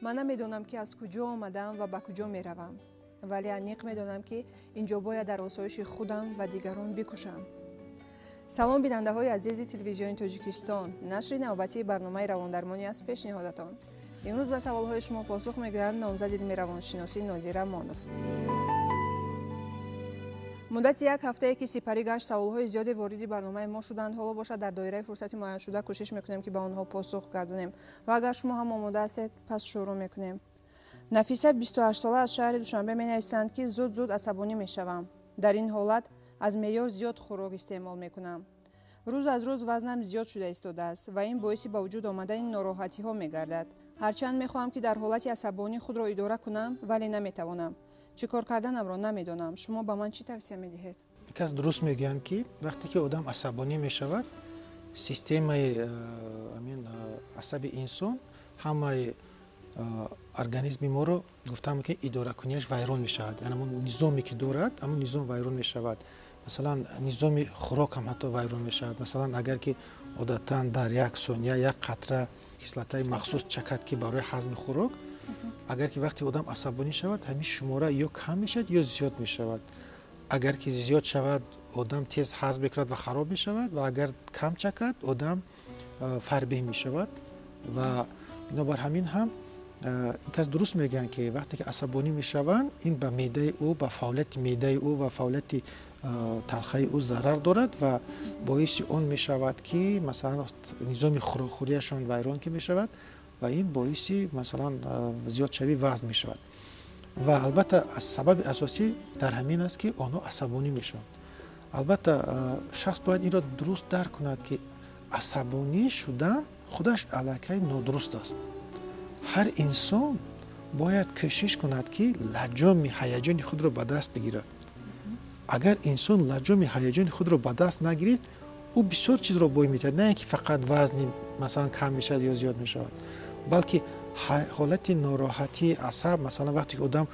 Ман намедонам, ки аз куҷо омадаам ва ба куҷо меравам, вале аниқ медонам, ки ин ҷо бояд дар осоиши худам ва дигарон бикӯшам. Салом, бинандаҳои азизи Телевизиони Тоҷикистон. Нашри навбатии барномаи равондармонӣ аст пешниҳодатон. Имрӯз ба саволҳои шумо посух мегӯянд номзади илми равоншиносӣ Нодир Амонов. Муддати як ҳафтае, ки сипарӣ гашт, саволҳои зиёде вориди барномаи мо шуданд. Ҳоло бошад, дар доираи фурсати муайяншуда кӯшиш мекунем, ки ба онҳо посух гардонем. Ва агар шумо ҳам омода ҳастед, пас шурӯъ мекунем. Нафиса, 28сола, аз шаҳри Душанбе менависанд, ки зуд-зуд асабонӣ мешавам. Дар ин ҳолат аз меъёр зиёд хӯрок истеъмол мекунам. Рӯз аз рӯз вазнам зиёд шуда истодааст ва ин боиси ба вуҷуд омадани нороҳатиҳо мегардад. Ҳарчанд мехоҳам, ки дар ҳолати асабонӣ худро идора кунам, вале наметавонам. Чӣ кор карданамро намедонам. Шумо ба ман чӣ тавсия медиҳед? Кас дуруст мегӯянд, ки вақте ки одам асабонӣ мешавад, системаи амин асаби инсон, ҳамаи организми моро, гуфтам, ки идоракунияш вайрон мешавад. Яъне ҳамон низоме, ки дорад, ҳамон низом вайрон мешавад. Масалан, низоми хӯрок ҳам ҳатто вайрон мешавад. Масалан, агар ки одатан дар як сония як қатра кислотаи махсус чакад, ки барои ҳазми хӯрок, агар ки вақте одам асабонӣ шавад, ҳамин шумора ё кам мешавад, ё зиёд мешавад. Агар ки зиёд шавад, одам тез ҳазм мекунад ва хароб мешавад, ва агар кам чакад, одам фарбеҳ мешавад. Ва бинобар ҳамин ҳам ин кас дуруст мегӯянд, ки вақте ки асабонӣ мешаванд, ин ба меъдаи ӯ, ба фаъолияти меъдаи ӯ ва фаъолияти талхаи ӯ зарар дорад ва боиси он мешавад, ки масалан низоми хӯрокхӯрияшон вайрон ки мешавад ва ин боиси, масалан, зиёдшавии вазн мешавад. Ва албатта сабаби асосӣ дар ҳамин аст, ки онҳо асабонӣ мешаванд. Албатта, шахс бояд инро дуруст дарк кунад, ки асабонӣ шудан худаш аллакай нодуруст аст. Ҳар инсон бояд кӯшиш кунад, ки лаҷоми ҳаяҷони худро ба даст бигирад. Агар инсон лаҷоми ҳаяҷони худро ба даст нагирифт, ӯ бисёр чизро бой метиҳад. На ин ки фақат вазни, масалан, кам мешавад ё зиёд мешавад, балки ҳолати нороҳатии асаб. Масалан, вақте ки одам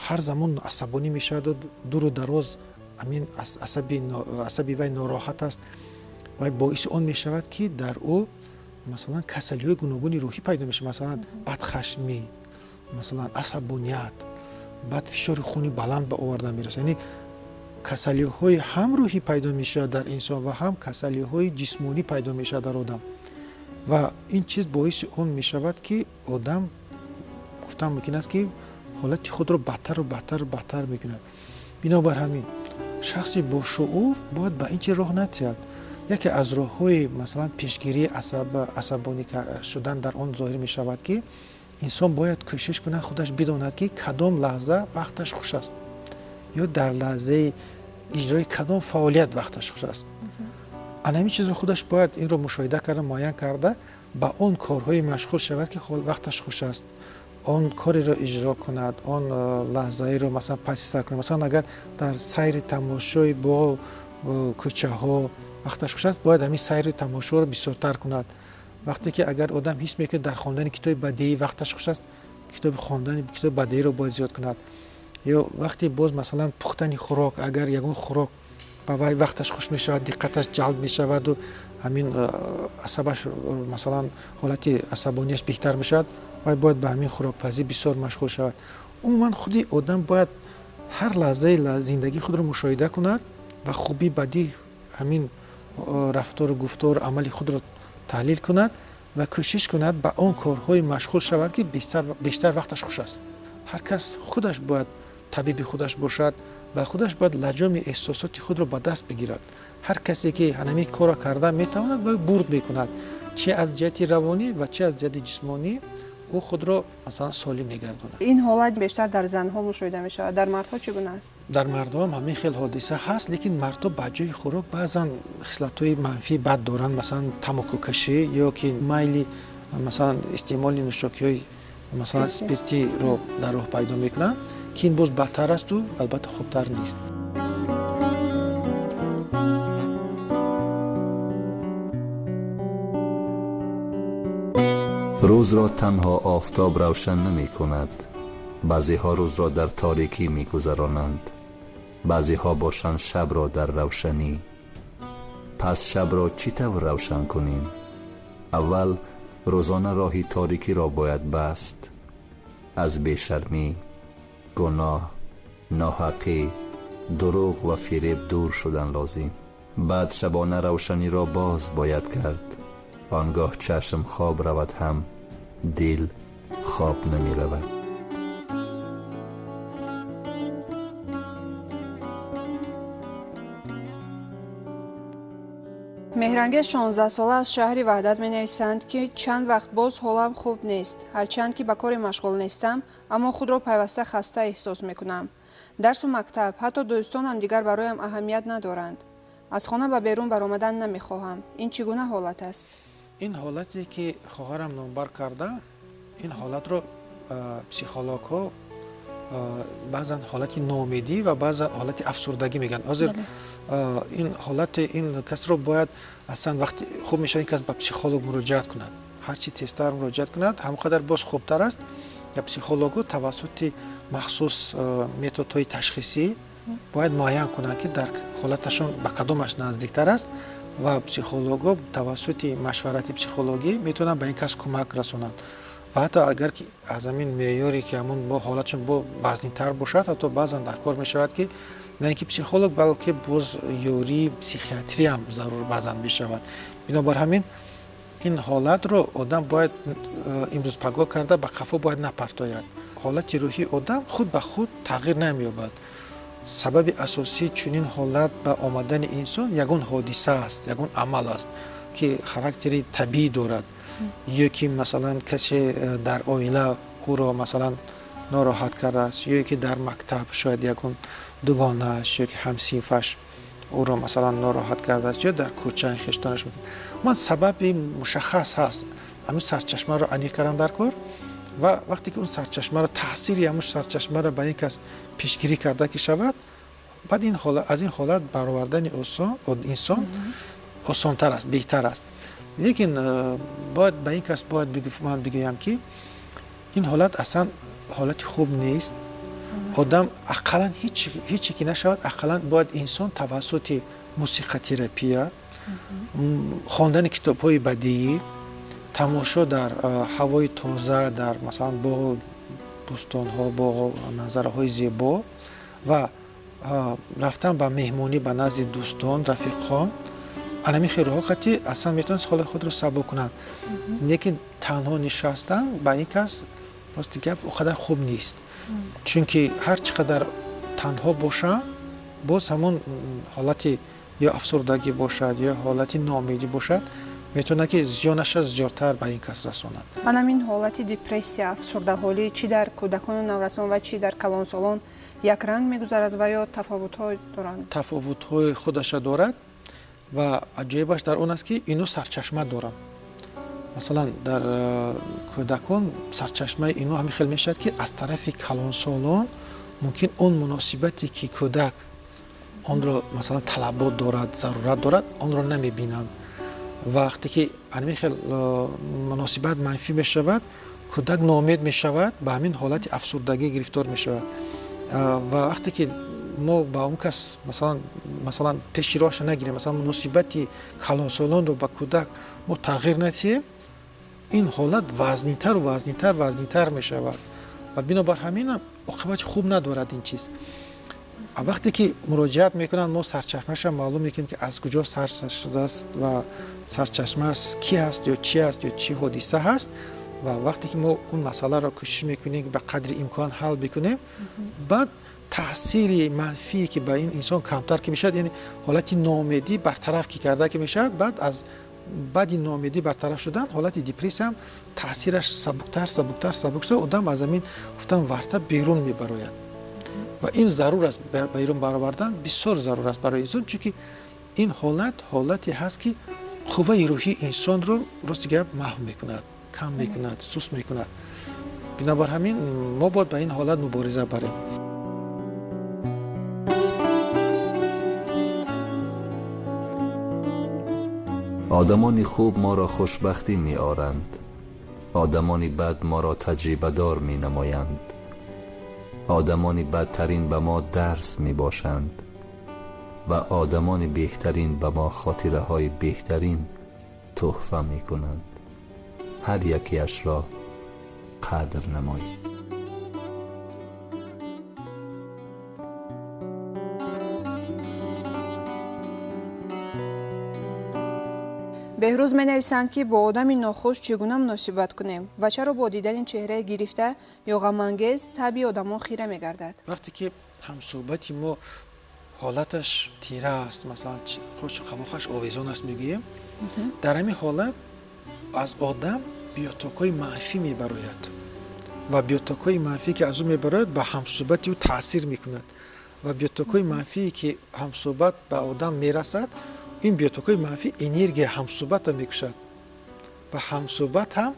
ҳар замон асабонӣ мешаваду дуру дароз ҳамин асаби вай нороҳат аст, вай боиси он мешавад, ки дар ӯ, масалан, касалиҳои гуногуни рӯҳӣ пайдо мешавад. Масалан, бадхашмӣ, масалан, асабоният, баъд фишори хуни баланд ба оварда мерасад. Яъне касалиҳои ҳам рӯҳӣ пайдо мешавад дар инсон ва ҳам касалиҳои ҷисмонӣ пайдо мешавад дар одам. Ва ин чиз боиси он мешавад, ки одам, гуфтан мумкин аст, ки ҳолати худро бадтару бадтару бадтар мекунад. Бинобар ҳамин шахси бошуур бояд ба ин чиз роҳ надиҳад. Яке аз роҳҳои, масалан, пешгирии асабонӣ шудан дар он зоҳир мешавад, ки инсон бояд кӯшиш кунад, худаш бидонад, ки кадом лаҳза вақташ хуш аст ё дар лаҳзаи иҷрои кадом фаъолият вақташ хуш аст. Ана ҳамин чизро худаш бояд инро мушоҳида карда, муайян карда, ба он корҳое машғул шавад, ки вақташ хуш аст, он кореро иҷро кунад, он лаҳзаеро, масалан, паси сар кунад. Масалан, агар дар сайри тамошои бо кӯчаҳо вақташ хуш аст, бояд ҳамин сайри тамошоро бисёртар кунад. Вақте ки агар одам ҳис мекунад, дар хондани китоби бадеӣ вақташ хуш аст, китоби хондани китоби бадеиро бояд зиёд кунад. Ё вақте боз, масалан, пухтани хӯрок, агар ягон хӯрок ба вай вақташ хуш мешавад, диққаташ ҷалб мешаваду ҳамин асабаш, масалан, ҳолати асабонияш беҳтар мешавад, вай бояд ба ҳамин хӯрокпазӣ бисёр машғул шавад. Умуман, худи одам бояд ҳар лаҳзаи зиндагии худро мушоҳида кунад ва хубӣ, бадӣ ҳамин рафтору гуфтору амали худро таҳлил кунад ва кӯшиш кунад ба он корҳое машғул шавад, ки бештар вақташ хуш аст. Ҳар кас худаш бояд табиби худаш бошад ва худаш бояд лаҷоми эҳсосоти худро ба даст бигирад. Ҳар касе ки ҳамин корро карда метавонад, вай бурд мекунад, чи аз ҷиҳати равонӣ ва чи аз ҷиҳати ҷисмонӣ ӯ худро, масалан, солим мегардонад. Ин ҳолат бештар дар занҳо мушоҳида мешавад. Дар мардҳо чӣ гуна аст? Дар мардҳо ҳам ҳамин хел ҳодиса ҳаст, лекин мардҳо ба ҷои хӯрок баъзан хислатҳои манфии бад доранд. Масалан, тамокукашӣ ё ки майли, масалан, истеъмоли нӯшокиҳои, масалан, спиртиро дар роҳ пайдо мекунанд, ки ин боз бадтар асту албатта хубтар нест. Рӯзро танҳо офтоб равшан намекунад. Баъзеҳо рӯзро дар торикӣ мегузаронанд, баъзеҳо бошанд шабро дар равшанӣ. Пас шабро чӣ тавр равшан кунем? Аввал рӯзона роҳи торикиро бояд баст. Аз бешармӣ, гуноҳ, ноҳақӣ, дурӯғ ва фиреб дур шудан лозим. Баъд шабона равшаниро боз бояд кард. Он гоҳ чашм хоб равад ҳам дил хоб намеравад. Меҳрангез 16-сола аз шаҳри Ваҳдат менависанд, ки чанд вақт боз ҳолам хуб нест. Ҳарчанд ки ба коре машғул нестам, аммо худро пайваста хаста эҳсос мекунам. Дарсу мактаб, ҳатто дӯстонам дигар бароям аҳамият надоранд. Аз хона ба берун баромадан намехоҳам. Ин чӣ гуна ҳолат аст? Ин ҳолате ки хоҳарам номбар карда, ин ҳолатро психологҳо баъзан ҳолати ноумедӣ ва баъзан ҳолати афсурдагӣ мегӯянд. Ҳозир ин ҳолати ин касро бояд аслан вақти хуб мешавад ин кас ба психолог муроҷиат кунад. Ҳарчи тезтар муроҷиат кунад, ҳамон қадар боз хубтар аст. Ва психологҳо тавассути махсус методҳои ташхисӣ бояд муайян кунанд, ки дар ҳолаташон ба кадомаш наздиктар аст ва психологҳо тавассути машварати психологӣ метавонанд ба ин кас кӯмак расонанд. Ва ҳатто агар ки аз ҳамин меъёре ки ҳамон бо ҳолатшон бо вазнинтар бошад, ҳатто баъзан дар кор мешавад, ки на ин ки психолог, балки боз ёрии психиатриям зарур баъзан мешавад. Бинобар ҳамин ин ҳолатро одам бояд имрӯз пагоҳ карда ба қафо бояд напартояд. Ҳолати рӯҳии одам худ ба худ тағйир намеёбад. Сабаби асосии чунин ҳолат ба омадани инсон ягон ҳодиса аст, ягон амал аст, ки характери табиӣ дорад, ё ки масалан касе дар оила ӯро масалан нороҳат кардааст, ё ки дар мактаб шояд ягон дугонааш ё ки ҳамсинфаш ӯро масалан нороҳат кардааст, ё дар кӯча хештонаш. Ман сабаби мушаххас ҳаст, ҳамин сарчашмаро аниқ кардан дар кор ва вақте ки он сарчашмаро, таъсири ҳамун сарчашмаро ба ин кас пешгирӣ карда ки шавад, баъд ин ҳолат, аз ин ҳолат баровардани инсон осонтар аст, беҳтар аст. Лекин бояд ба ин кас бояд ман бигӯям, ки ин ҳолат аслан ҳолати хуб нест. Одам ақаллан ҳече ки нашавад, ақаллан бояд инсон тавассути мусиқатерапия, хондани китобҳои бадиӣ, тамошо дар ҳавои тоза, дар масалан боғу бӯстонҳо, боғу манзараҳои зебо ва рафтан ба меҳмонӣ ба назди дӯстон, рафиқон, анами хелроҳо қати аслан метавонад ҳоли худро сабук кунад. Лекин танҳо нишастан ба ин кас рости гап он қадар хуб нест, чунки ҳар чӣ қадар танҳо бошам, боз ҳамон ҳолати ё афсурдагӣ бошад, ё ҳолати ноумедӣ бошад, метавонад ки зиёнаша зиёдтар ба ин кас расонад. Анамин ҳолати депрессия, афсурдаҳолӣ чӣ дар кӯдакону наврасон ва чӣ дар калонсолон якранг мегузарад ва ё тафовутҳо доранд? Тафовутҳои худаша дорад ва аҷоибаш дар он аст, ки ино сарчашма доранд. Масалан, дар кӯдакон сарчашмаи ино ҳамин хел мешавад, ки аз тарафи калонсолон мумкин он муносибате ки кӯдак онро масалан талабот дорад, зарурат дорад, онро намебинанд. Вақте ки ҳамин хел муносибат манфӣ мешавад, кӯдак ноумед мешавад, ба ҳамин ҳолати афсурдагӣ гирифтор мешавад. Ва вақте ки мо ба он кас масалан пеши роҳша нагирем, масалан муносибати калонсолонро ба кӯдак мо тағйир надиҳем, ин ҳолат вазнинтару вазнинтар вазнинтар мешавад ва бинобар ҳаминам оқибати хуб надорад ин чиз. Вақте ки муроҷиат мекунанд, мо сарчашмаша маълум мекунем, ки аз куҷо сар шудааст ва сарчашмааш ки ҳаст ё чӣ ҳаст ё чӣ ҳодиса ҳаст. Ва вақте ки мо он масъаларо кӯшиш мекунем, ки ба қадри имкон ҳал бикунем, баъд таъсири манфие ки ба ин инсон камтар ки мешавад, яъне ҳолати ноумедӣ бартараф ки карда ки мешавад, баъд аз баъди ноумедӣ бартараф шудан ҳолати депрессия ҳам таъсираш сабуктар сабуктар сабук шуда, одам аз ҳамин гуфтан варта берун мебарояд. Ва ин зарур аст, берун баровардан бисёр зарур аст барои инсон, чунки ин ҳолат ҳолате ҳаст, ки қувваи рӯҳии инсонро рости гап маҳв мекунад, кам мекунад, суст мекунад. Бинобар ҳамин мо бояд ба ин ҳолат мубориза барем. Одамони хуб моро хушбахтӣ меоранд, одамони бад моро таҷрибадор менамоянд, одамони бадтарин ба мо дарс мебошанд ва одамони беҳтарин ба мо хотираҳои беҳтарин тӯҳфа мекунанд. Ҳар якеашро қадр намоед. Беҳрӯз менависанд, ки бо одами нохуш чӣ гуна муносибат кунем ва чаро бо дидани чеҳраи гирифта ё ғамангез табъи одамон хира мегардад? Вақте ки ҳамсӯҳбати мо ҳолаташ тира аст, масалан, хошу қабоқаш овезон аст, мегӯем, дар ҳамин ҳолат аз одам биотокҳои манфӣ мебарояд ва биотокҳои манфӣ, ки аз ӯ мебарояд, ба ҳамсӯҳбати ӯ таъсир мекунад ва биотокҳои манфие, ки ҳамсӯҳбат ба одам мерасад, ин биотокҳои манфӣ энергияи ҳамсӯҳбатро мекушад ва ҳамсӯҳбат ҳам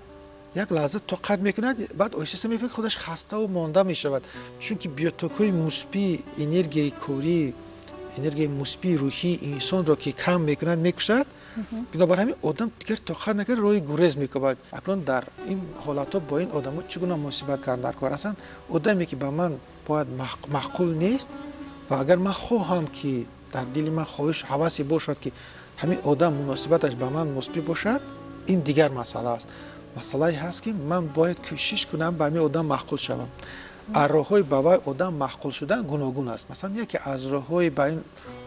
як лаҳза тоқат мекунад, баъд оҳиста мефаҳмад, худаш хаставу монда мешавад, чунки биотокҳои мусбии энергияи корӣ, энергияи мусбии рӯҳии инсонро, ки кам мекунад, мекушад. Бинобар ҳамин одам дигар тоқат накард, роҳи гурез мекобад. Акнун дар ин ҳолатҳо бо ин одамо чӣ гуна муносибат кардан дар кор ҳастанд? Одаме, ки ба ман бояд маъқул нест ва агар ман хоҳам, ки дар дили ман хоҳиш, ҳавасе бошад, ки ҳамин одам муносибаташ ба ман мусбӣ бошад, ин дигар масъала аст. Масъалае ҳаст, ки ман бояд кӯшиш кунам ба ҳамин одам маъқул шавам. Аз роҳҳои ба вай одам маъқул шудан гуногун аст. Масалан, яке аз роҳҳои ба ин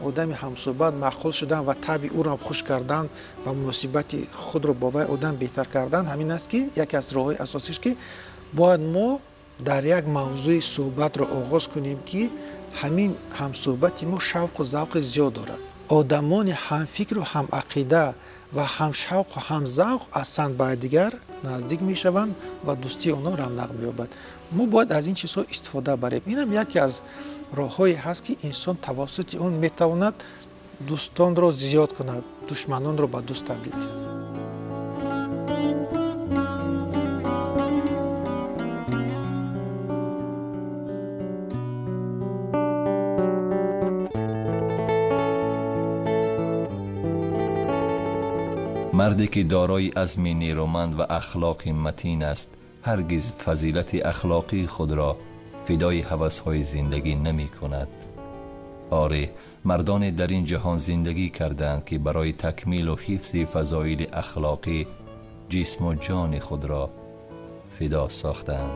одами ҳамсӯҳбат маъқул шудан ва табъи ӯро хуш кардан ва муносибати худро бо вай одам беҳтар кардан ҳамин аст, ки яке аз роҳҳои асосиш, ки бояд мо дар як мавзӯи суҳбатро оғоз кунем, ки ҳамин ҳамсӯҳбати мо шавқу завқи зиёд дорад. Одамони ҳамфикру ҳамақида ва ҳамшавқу ҳамзавқ ҳастанд, ба дигар наздик мешаванд ва дӯстии онҳо равнақ меёбад. Мо бояд аз ин чизҳо истифода барем. Инам яке аз роҳҳое ҳаст, ки инсон тавассути он метавонад дӯстонро зиёд кунад, душманонро ба дӯст табдил диҳад. Марде ки дорои азми нерӯманд ва ахлоқи матин аст, ҳаргиз фазилати ахлоқии худро фидои ҳавасҳои зиндагӣ намекунад. Оре, мардоне дар ин ҷаҳон зиндагӣ кардаанд, ки барои такмилу ҳифзи фазоили ахлоқӣ ҷисму ҷони худро фидо сохтаанд.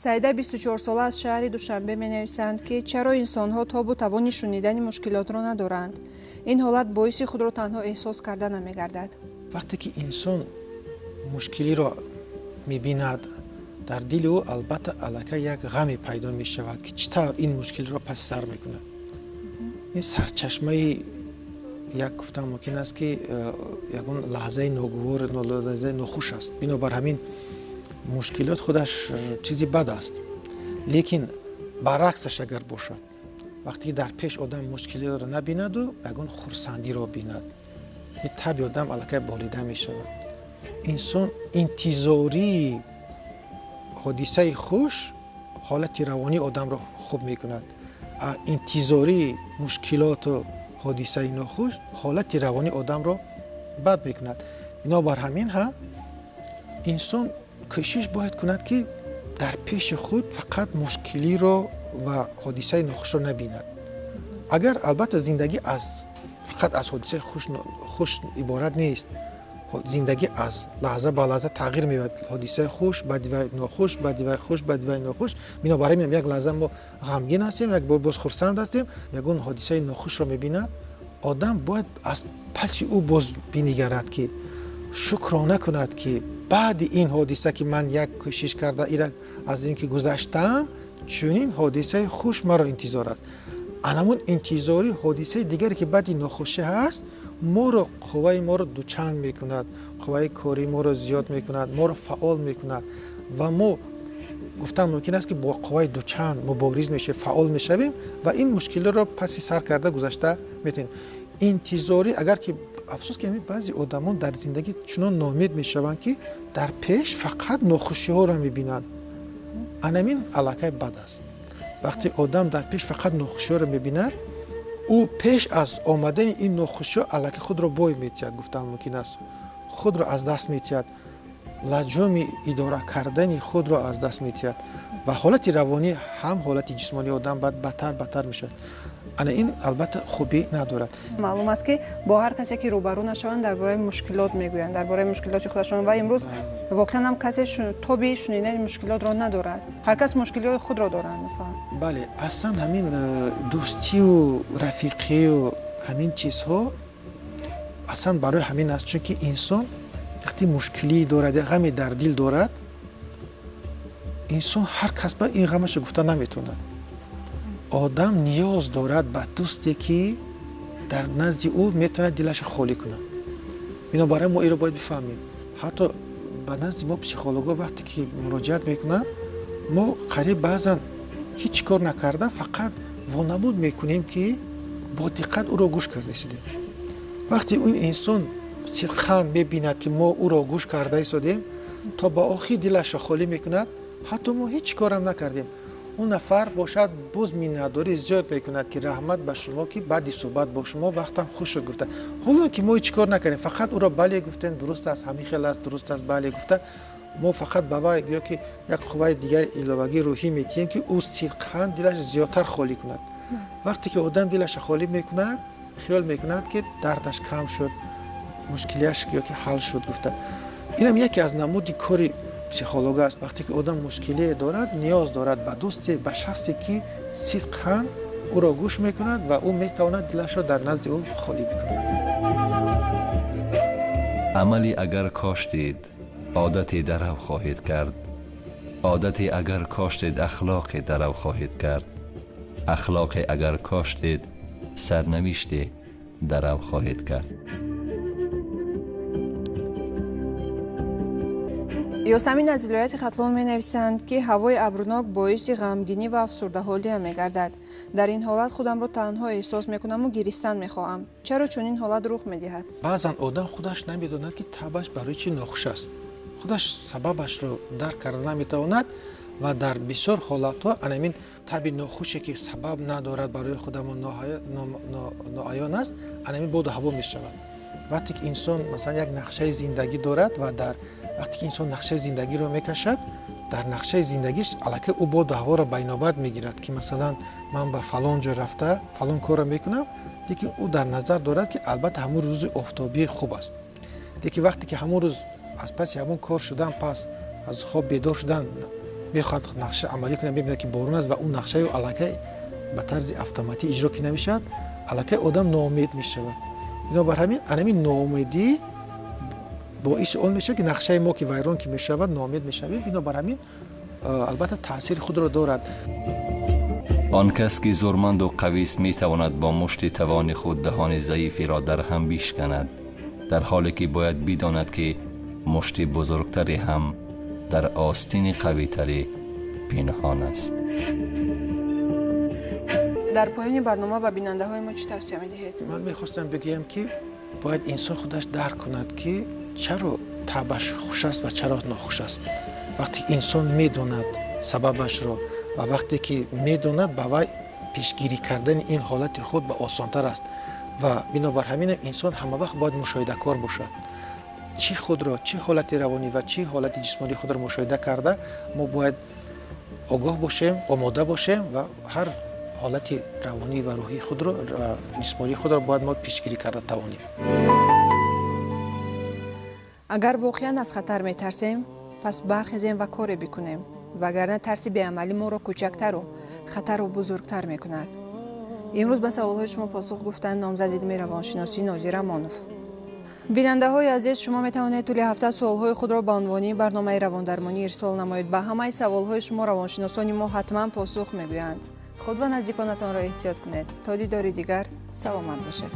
Саида 24-сола аз шаҳри Душанбе менависанд, ки чаро инсонҳо тобу тавони шунидани мушкилотро надоранд? Ин ҳолат боиси худро танҳо эҳсос карда намегардад. Вақте ки инсон мушкилиро мебинад, дар дили ӯ албатта аллакай як ғаме пайдо мешавад, ки чӣ тавр ин мушкилиро паси сар мекунад. Ин сарчашмаи як, гуфтан мумкин аст, ки ягон лаҳзаи ногувор, лаҳзаи нохуш аст. Бинобар ҳамин мушкилот худаш чизи бад аст, лекин баръаксаш агар бошад, вақте ки дар пеш одам мушкилиро набинаду ягон хурсандиро бинад, табъи одам аллакай болида мешавад. Инсон интизории ҳодисаи хуш ҳолати равонии одамро хуб мекунад, интизории мушкилоту ҳодисаи нохуш ҳолати равонии одамро бад мекунад. Бинобар ҳамин ҳам инсон кӯшиш бояд кунад, ки дар пеши худ фақат мушкилиро ва ҳодисаи нохушро набинад. Агар албатта зиндагӣ аз фақат аз ҳодисаи хуш иборат нест, зиндагӣ аз лаҳза ба лаҳза тағйир меёбад. Ҳодисаи хуш баъди вай нохуш, баъди вай хуш, баъди вай нохуш. Бинобар ҳамин як лаҳза мо ғамгин ҳастем, як бор боз хурсанд ҳастем, ягон ҳодисаи нохушро мебинад, одам бояд аз паси ӯ боз бинигарад, ки шукрона кунад, ки баъди ин ҳодиса, ки ман як кӯшиш карда ира аз ин ки гузаштаам, чунин ҳодисаи хуш маро интизор аст. Анамун интизори ҳодисаи дигаре, ки баъди нохушӣ ҳаст, моро қувваи моро дучанд мекунад, қувваи кории моро зиёд мекунад, моро фаъол мекунад ва мо гуфтан мумкин аст, ки бо қувваи дучанд мубориз мешавем, фаъол мешавем ва ин мушкилиро паси сар карда гузашта метавонем. Интизорӣ агар ки афсӯс, ки баъзе одамон дар зиндагӣ чунон ноумед мешаванд, ки дар пеш фақат нохушиҳоро мебинанд. Анамин аллакай бад аст. Вақте одам дар пеш фақат нохушиҳоро мебинад, ӯ пеш аз омадани ин нохушиҳо аллакай худро бой метиҳад, гуфтан мумкин аст, худро аз даст метиҳад. лаҷоми идора кардани худро аз даст метиҳад ва ҳолати равонӣ ҳам ҳолати ҷисмонии одам баъд бадтар мешавад. Ана ин албатта хубӣ надорад. Маълум аст, ки бо ҳар касе ки рӯбарӯ нашаванд, дар бораи мушкилот мегӯянд, дар бораи мушкилоти худашон, ва имрӯз воқеан ҳам касе тоби шунидани мушкилотро надорад. Ҳар кас мушкилиҳои худро дорад, масалан. Бале, аслан ҳамин дӯстию рафиқию ҳамин чизҳо аслан барои ҳамин аст, чунки инсон вақти мушкилӣ дорад, ғаме дар дил дорад, инсон ҳар кас ба ин ғамашро гуфта наметавонад. Одам ниёз дорад ба дӯсте, ки дар назди ӯ метавонад дилашро холӣ кунад. Бинобар ин мо инро бояд бифаҳмем. Ҳатто ба назди мо психологҳо вақте ки муроҷиат мекунанд, мо қариб баъзан ҳеҷ кор накарда фақат вонамуд мекунем, ки бо диққат ӯро гӯш карда истодем. Вақте он инсон сидқан мебинад, ки мо ӯро гӯш карда истодем, то ба охир дилашро холӣ мекунад, ҳатто мо ҳеҷ корам накардем. Он нафар бошад боз миннатдорӣ зиёд мекунад, ки раҳмат ба шумо, ки баъди суҳбат бо шумо вақтам хуш шуд гуфта. Ҳоло ки мо ҳеҷ кор накардем, фақат ӯро бале гуфтем, дуруст аст, ҳамин хел аст, дуруст аст, бале гуфта, мо фақат ба вай ё ки як қувваи дигари иловагии рӯҳӣ метиҳем, ки ӯ сидқан дилаш зиёдтар холӣ кунад. Вақте ки одам дилашро холӣ мекунад, хиёл мекунад, ки дардаш кам шуд, мушкилиаш ё ки ҳал шуд гуфта. Инам яке аз намуди кори психолог аст. Вақте ки одам мушкилие дорад, ниёз дорад ба дӯсте, ба шахсе, ки сидқан ӯро гӯш мекунад ва ӯ метавонад дилашро дар назди ӯ холӣ бикунад. Амале агар коштед, одате дарав хоҳед кард. Одате агар коштед, ахлоқе дарав хоҳед кард. Ахлоқе агар коштед, сарнавиште дарав хоҳед кард. Ёсамин аз вилояти Хатлон менависанд, ки ҳавои абрунок боиси ғамгинӣ ва афсурдаҳолиам мегардад. Дар ин ҳолат худамро танҳо эҳсос мекунаму гиристан мехоҳам. Чаро чунин ҳолат рух медиҳад? Баъзан одам худаш намедонад, ки табаш барои чӣ нохуш аст. Худаш сабабашро дарк карда наметавонад ва дар бисёр ҳолатҳо анамин таби нохуше, ки сабаб надорад, барои худамон ноаён аст, анамин боду ҳаво мешавад. Вақте ки инсон масалан як нақшаи зиндагӣ дорад ва дар вақте ки инсон нақшаи зиндагиро мекашад, дар нақшаи зиндагиш аллакай ӯ боду ҳаворо байнобат мегирад, ки масалан ман ба фалон ҷо рафта фалон корро мекунам, лекин ӯ дар назар дорад, ки албатта ҳамон рӯзи офтобӣ хуб аст. Лекин вақте ки ҳамон рӯз аз паси ҳамон кор шудан, пас аз хоб бедор шудан мехоҳад нақша амалӣ кунад, мебинад, ки борон аст ва он нақшаи ӯ аллакай ба тарзи автоматӣ иҷро ки намешавад, аллакай одам ноумед мешавад. Бинобар ҳамин анамин ноумедӣ боиси он мешавад, ки нақшаи мо ки вайрон ки мешавад, ноумед мешавем. Бинобар ҳамин албатта таъсири худро дорад. Он кас ки зурманду қавист метавонад бо мушти тавони худ даҳони заиферо дар ҳам бишканад, дар ҳоле ки бояд бидонад, ки мушти бузургтаре ҳам дар остини қавитаре пинҳон аст. Дар поёни барнома ба бинандаҳои мо чӣ тавсия медиҳед? Ман мехостам бигӯям, ки бояд инсон худаш дарк кунад, ки чаро табаш хуш аст ва чаро нохуш аст. Вақте инсон медонад сабабашро ва вақте ки медонад, ба вай пешгирӣ кардани ин ҳолати худ ба осонтар аст. Ва бинобар ҳамин инсон ҳамавақт бояд мушоҳидакор бошад. Чӣ худро, чӣ ҳолати равонӣ ва чӣ ҳолати ҷисмонии худро мушоҳида карда, мо бояд огоҳ бошем, омода бошем ва ҳар ҳолати равонӣ ва рӯҳии худро, ҷисмонии худро бояд мо пешгирӣ карда тавонем. Агар воқеан аз хатар метарсем, пас бархезем ва коре бикунем, вагарна тарси беамалӣ моро кӯчактару хатарро бузургтар мекунад. Имрӯз ба саволҳои шумо посух гуфтанд номзади илми равоншиносӣ Нозир Амонов. Бинандаҳои азиз, шумо метавонед тӯли ҳафта суолҳои худро ба унвони барномаи равондармонӣ ирсол намоед. Ба ҳамаи саволҳои шумо равоншиносони мо ҳатман посух мегӯянд. Худ ва наздиконатонро эҳтиёт кунед. То дидори дигар саломат бошед.